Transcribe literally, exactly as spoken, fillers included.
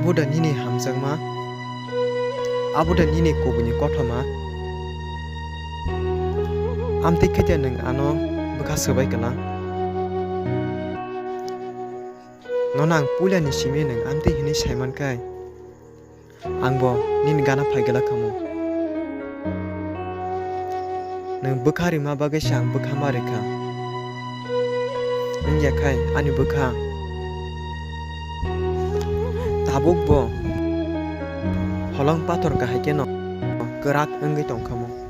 Abo da nini hamjakma? Abo da nini kubuini kothoma? Amtwi khe de nwng ano bwkha swbai kana? Nono ang puilani simi nwng amtwi hwnwi saimankhai, angbo nini gana phai glak khamu. Nwng bwkha rima bagwi se ang bwkha ma rikha. Wngya khai ani bwkha tabukbo holong pathor kahai kheno kwrak wngwi tongkhamu.